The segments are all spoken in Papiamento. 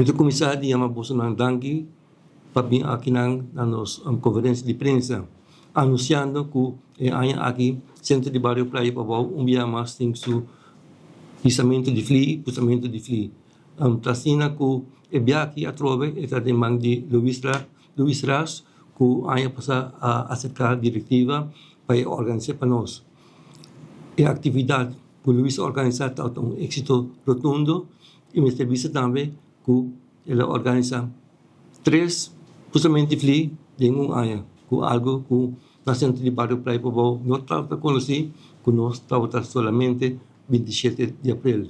Mi ta kuminsá di yama bosonan danki pa bin akinan na nos konferensia di prensa anunsiando ku e aña aki Sentro di Bario Playa Pabou un bia mas tin su hisamentu di fli, pusamentu di fli. Ta asina ku e bia aki atrobe e ta den man di Luis Luis Ras ku aña pasá a aserká direktiva pa e organis'é pa nos. E aktividat ku Luis a organisá tabata un éksito rotundo i mester bisa tambe ku el a organisá tres pusamente fli den un aña, ku algu ku na sentro di bario Playa Pabou no tabata konosí, ku nos tabata solamente 27 di aprel.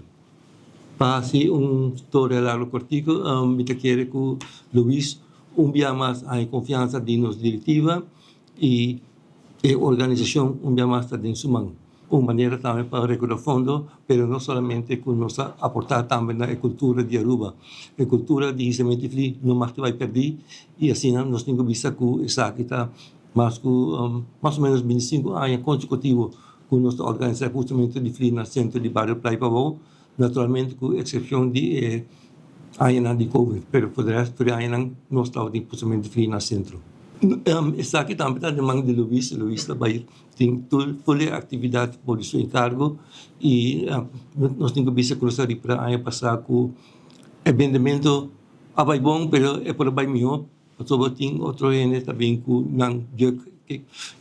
Pa hasi un storia largu kortiku, mi ta kere ku Luis un bia mas a haña konfiansa di nos direktiva i e organisashon un bia mas ta den su man. Un manera tambe pa rekoda fondo, pero no solamente ku nos ta aportá tambe na e kultura di Aruba. E kultura di hisamento di fli no mag ta bai pèrdí i asina nos tin ku bisa ku esaki ta mas ku mas o ménos 25 aña konsekutivo ku nos ta organisá e husamento di fli na sentro di bario Playa Pabou, naturalmente ku eksepshon di e añanan di covid, pero for di rèst tur e añanan nos tabatin husamento di fli na sentro. Esaki tambe ta den man di Luis, Luis ta bai Tin tur tur e actividad por di su encargo y nos tin cu bisa cu nos a ripara aña pasa cu e bendemento a bay bon pero e por a bay miho pasobra tin otro hende ta bin cu nan juk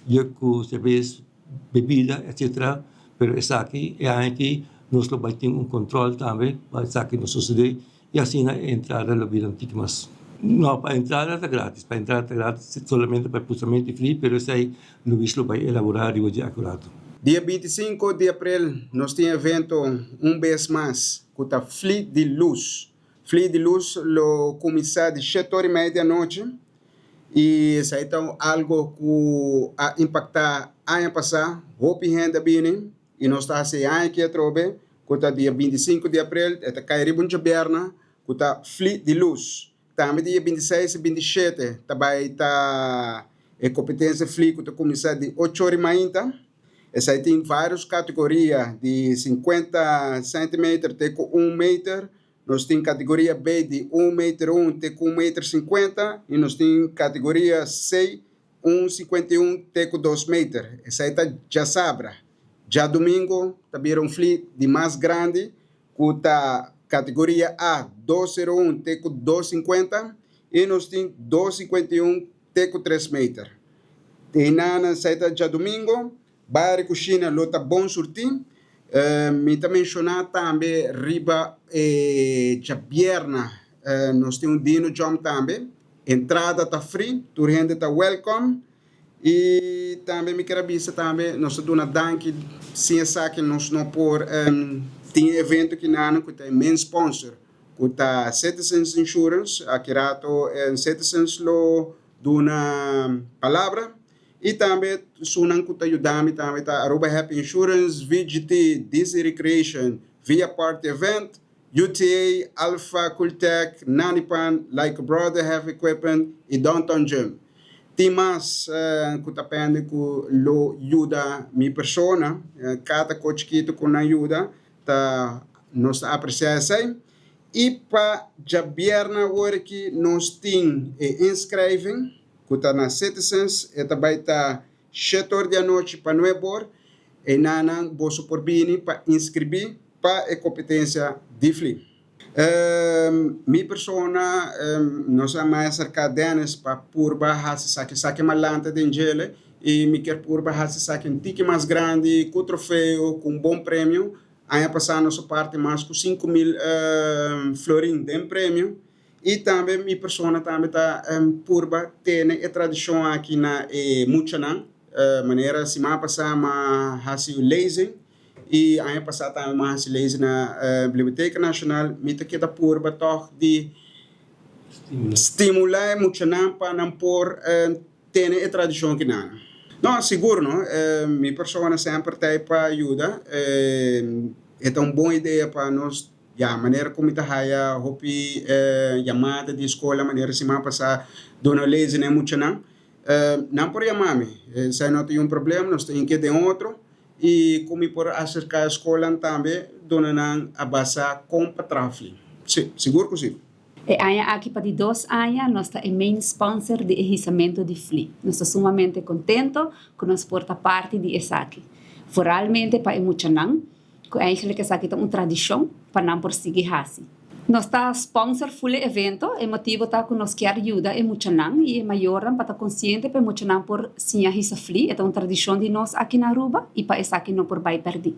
juk cu cerbes, bebida etcetera pero esaki e aña aki nos lo bay tin un control tambe pa esaki no sucede. I asina e entrada lo bira un tiki mas. No, pa entrada ta gratis, pa entrada ta gratis, solamente pa e pusamentu i fri, pero esei Luis lo bai elaborá riba dje akurato. Dia 25 di aprel nos tin evento un bes mas ku ta Fli di Lus. Fli di Lus lo kuminsá di shete ora i mei di anochi i esei ta algu ku a impaktá aña pasá, hopi hende a bini i nos ta hasi e aña aki atrobe. Ku ta dia 25 di aprel, e ta kai riba un djabièrna ku ta Fli di Lus. Tambe dia 26 i 27 ta bai ta e kompetensia Fli ku ta kuminsá di ocho ora i mainta. Esei tin vários kategoria di 50 sèntimeter te ku un meter. Nos tin kategoria B di un meter un te ku un meter 50 i nos tin kategoria C un 51 te ku 2 meter. Esei ta djasabra. Djadumingu ta bira un fli di mas grandi ku ta kategoria A 201 te ku 250 i nos tin 251 te ku 3 meter. Einan esei ta djadumingu. Bar i kushina lo ta bon surtí. Mi ta menshoná tambe riba e djabièrna nos tin un dino jump tambe. Entrada ta free, tur hende ta welcome. I tambe mi kier a bisa tambe nos ta duna danki, sin esaki nos no por tin e evento kinan ku ta e main sponsor ku ta Citizens Insurance. Aki rato Citizens lo duna palabra i tambe esunnan ku ta yuda mi tambe ta Aruba Happy Insurance, VGT, Disney Recreation, Via Party Event, UTA, Alpha, Cultec, Nani Pan, Like a Brother Heavy Equipment i Downtown Gym. Tin mas ku ta pende ku lo yuda mi persona, kada ko chikitu ku nan yuda ta nos ta apresiá esei. I pa djabièrnè awor aki nos tin e inschrijving ku ta na Citizens, e ta bai ta shete or di anochi pa nuebe or. Einanan boso por bini pa inskribí pa e kompetensia di fli. Mi persona nos a mai aserká Dennis pa purba hasi esaki, esaki malanta den djele i mi kier purba hasi esaki un tiki mas grandi ku trofeo, ku un bon premio. Aña pasá nos a parti mas ku 5000 florin den premio i tambe mi persona tambe ta purba tene e tradishon aki na e muchanan. Manera siman pasá mi a hasi un lezing i aña pasá tambe mi a hasi lezing na Biblioteka Nashonal. Mi ta keda purba tòg di stimulá e muchanan pa nan por tene e tradishon kinan. No, sigur no. Mi persona semper ta ei pa yuda. E ta un bon idea pa nos, ya, manera ku mi ta haya hopi yamada di skola manera siman pasá duna lezing na e muchanan. Nan por yama mi, esei no ta un problema, nos ta inke den otro i ku mi por aserká e skolnan tambe duna nan a basa kon pa traha fli. Si, sigur ku si. E aña aki pa di dos aña nos ta e main sponsor di e hisamento di fli. Nos ta sumamente contento cu nos por ta parti di esaki. Vooralmente pa e muchanan, cu eigenlijk esaki ta un tradicion pa nan por sigui haci. Nos ta sponsor full e evento, e motibo ta cu nos kier yuda e muchanan y e mayornan pa ta consciente pa e muchanan por siña hisa fli. E ta un tradicion di nos aki na Aruba y pa esaki no por bay perdi.